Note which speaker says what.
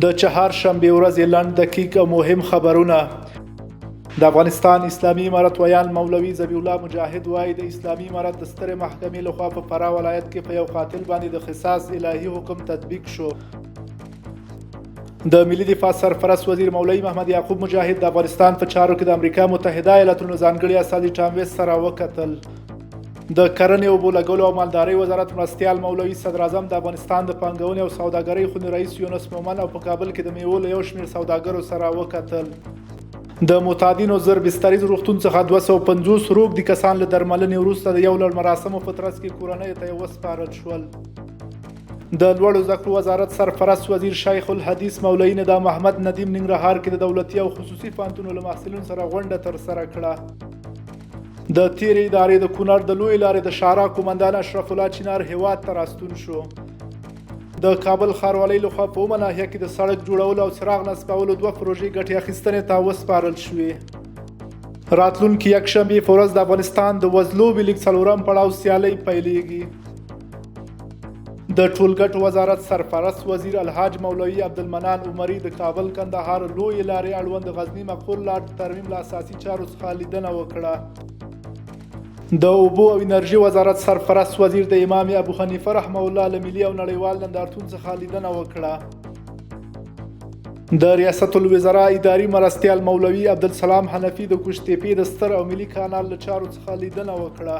Speaker 1: د چهار شنبې ورځې لنډ، دقیق او مهم خبرونه. د افغانستان اسلامي امارت ویاند مولوي ذبیح الله مجاهد وايي، د اسلامي امارت د سترې محکمې لخوا په فراه ولایت کې په یو قاتل باندې د قصاص الهي حکم تطبیق شو. د ملي دفاع سرپرست وزیر مولوي محمد یعقوب مجاهد د افغانستان په چارو کې د امریکا متحده ایالتونو ځانګړي استازي ټام ویست سره وکتل. د کرنې، اوبو لګولو او مالدارۍ وزارت مرستیال مولوي صدراعظم د افغانستان د پانګونې او سوداګرۍ خونې رئیس یونس مومن او په کابل کې د میوو له یو شمېر سوداګرو سره وکتل. د معتادینو 1000 بستریز روغتون څخه 250 روږدي کسان له درملنې وروسته د یو لړ مراسمو په ترڅ کې کورنیو ته وسپارل شول. د لوړو زده کړو وزارت سرپرست وزیر شیخ الحدیث مولوي ندا محمد ندیم ننګرهار کې د دولتي او خصوصي پوهنتونو له محصلینو سره غونډه ترسره کړه. د تیرې ادارې د کونړ د لوی لارې د شارا قومندان اشرف الله چینار هیواد ته راستون شو. د کابل ښاروالۍ لخوا په اومه ناحیه کې د سړک جوړولو او څراغ نصبولو دوه پروژې ګټې اخیستنې ته وسپارل شوې. راتلونکي یکشنبې په ورځ د افغانستان د وزلوبې لیګ څلورم پړاو سیالۍ پیلېږي. د ټولګټو وزارت سرپرست وزیر الحاج مولوي عبدالمنان عمري د کابل کندهار لویې لارې اړوند د غزني مقر لار د ترمیم له اساسي چارو څخه لیدنه وکړه. د اوبو او انرژي وزارت سرپرست وزیر د امام ابو حنیفه رحمه الله له ملي او نړیوال نندارتون څخه لیدنه وکړه. د ریاست الوزرا اداري مرستیال مولوي عبدالسلام حنفي د قوشتېپې د ستر او ملي کانال له چارو څخه لیدنه وکړه.